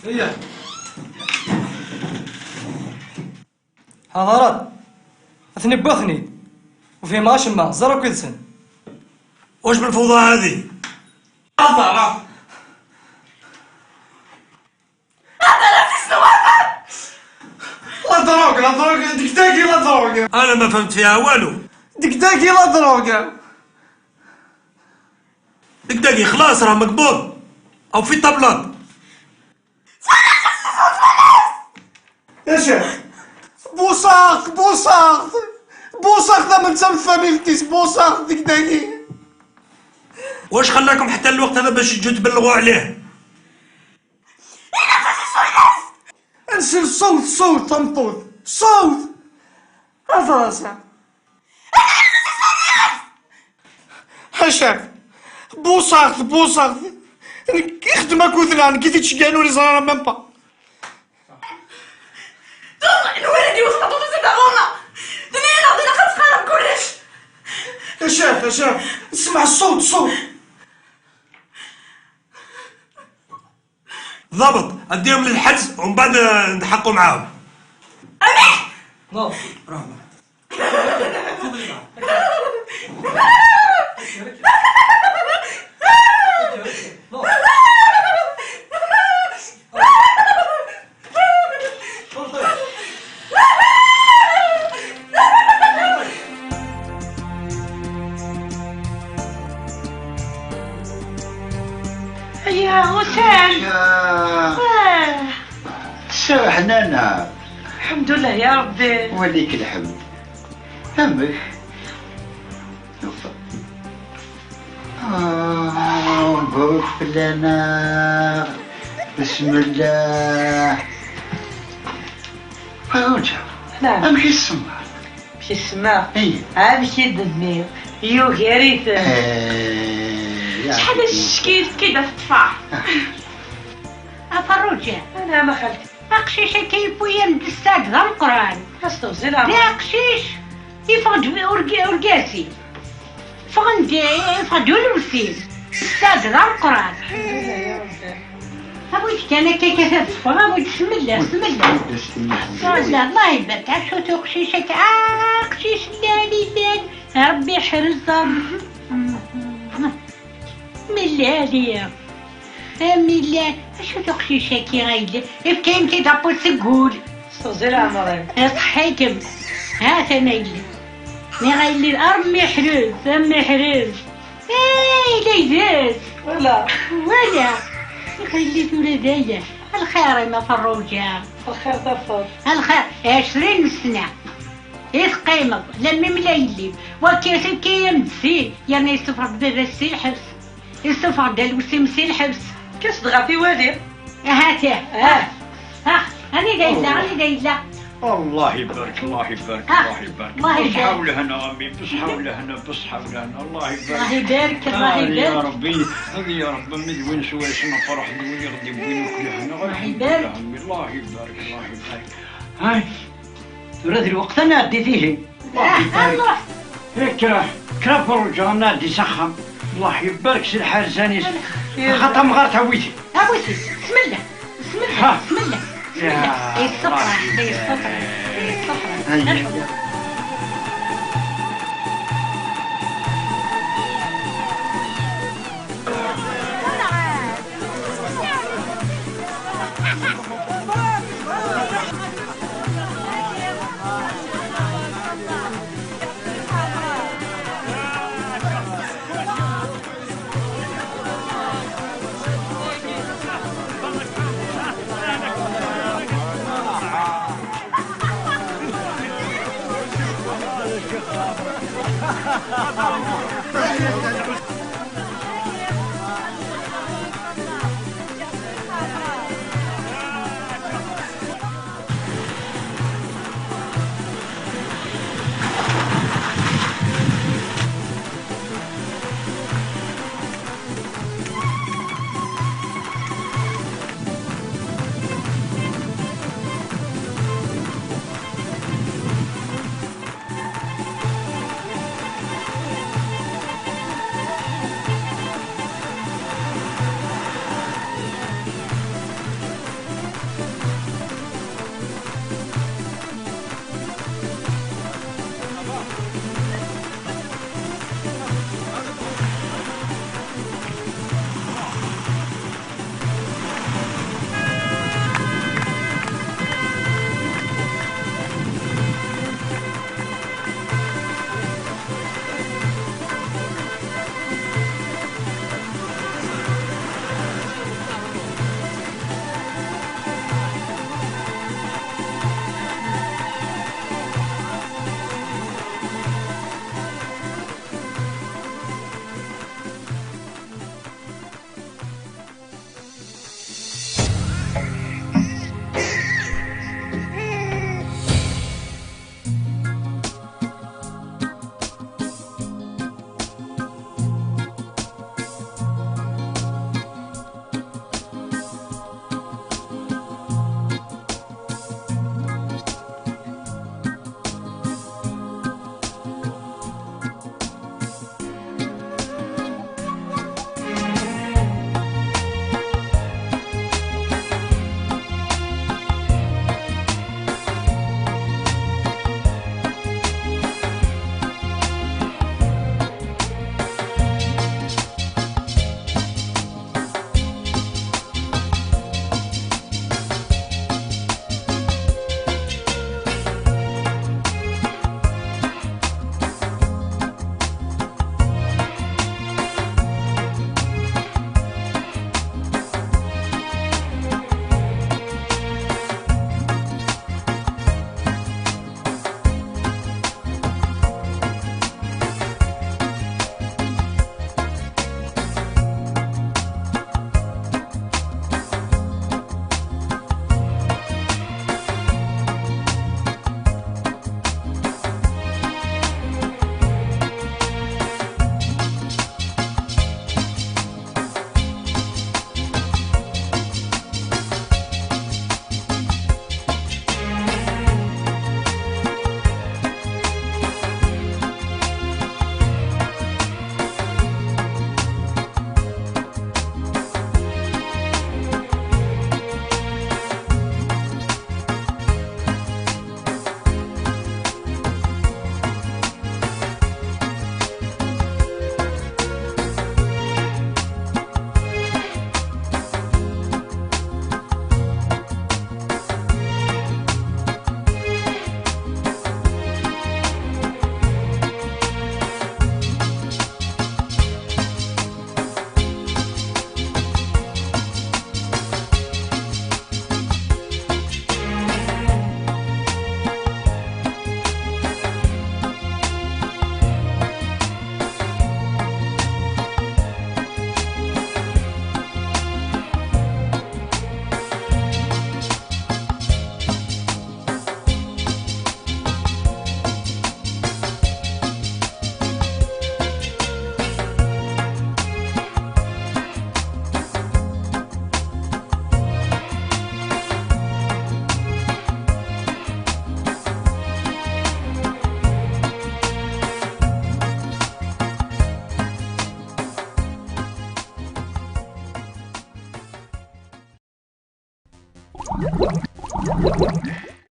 Iya. حضرات، اثني بوثني، وفيهم غاشمة زرا كويدسن. واش من فوضى هذه؟ حضرات. لا دروغ، لا دروغ، ديك داكي لا دروغ. انا ما فهمت فيها والو. ديك داكي لا دروغ. ديك داكي خلاص راه مقبوض. او في طبلات. يا شيخ، بوساخ، بوساخ، بوساخ، ذا من سبب فاميلتيس، بوساخ، ديك داكي. واش خلاكم حتى الوقت هذا باش تجوا تبلغوا عليه؟ انزل صوت، صوت، تمطوط، صوت. هذا راسها. هشام، بوساغت، بوساغت. يخدم اكو ثنان، كي تتشقالوا لي زرارة ميم با. الولد يوصل طوطو زي داغونا. دنيا لا دينا خمس خرب كلش. هشام، هشام، اسمع الصوت، صوت. ضبط، اديهم للحجز ومن بعد نحقوا معاهم. امين. نو. رحمة. يا غسان. يا آه. تسرح نانا. الحمد لله يا ربي. وليك الحمد. أمك. آه، مبروك فلانا. بسم الله. فروجة. نعم. أمك السمار. ماشي السماء. إيه. عاد ماشي الدنيا. يوغاريت. إيه، يا شحال عزيزي. الشكيل كي دار الطفاح. آه. أفروجة. أنا ما خلت. أقشيش كي يبويا من الساق ذا القرآن. أستغفر الله. لا أقشيش. يفغد أورق-، أورقاسي. فغندي، فغندي ولوسين. الساق ذا القرآن. أبوي كان كي كثر تفغى، أبوي بسم الله، بسم الله. بسم الله، الله يبارك. عشو تو قشيشك، آه، قشيش اللالي، اللالي. ربي يحرز. ملالي. ملال. أشو تو قشيشك يا غايلي؟ إف كاين كي دابو تقول. صوزي العمرين. يصحيكم. ها ثنا يلي. مي غايلي الأرض مي حرز، مي حرز. إيه، لا يدرس. ولا. ولا. خليت ولدي. الخير ما فروجة. الخير تفضل. الخير. عشرين سنة. إيه تقيمض. لا ميم لا يلي. وكيف كي يمدسي. يعني يسفر بابا سي الحبس. يسفر دال وسيم سي الحبس. كاش دغا في والي. هاتي. آه. ها. أنا قايلة، أنا قايلة. الله يبارك، الله يبارك، آه، الله يبارك. الله يبارك. بصحة ولهنا أمي، بصحة ولهنا، بصحة ولهنا. الله يبارك. الله يبارك، الله آه، يا يبارك. ربي، هذه يا رب، من وين سوى اسمه فرح، من وين يغدي، من وين يكون هنا. الله يبارك. أمي. الله يبارك، الله يبارك. هاي. ثلاث الوقت أنا أدي فيه. الله يبارك. الله. إيه، كرا، كرا فرجة أنا أدي سخم. الله يبارك سي الحرزاني. خطا مغار تاويتي. تاويتي. بسم الله. بسم الله. ها. بسم الله. بسم الله. يا إيه، الصفرة. الله إيه، الصفرة. إيه، الصفرة. هيا.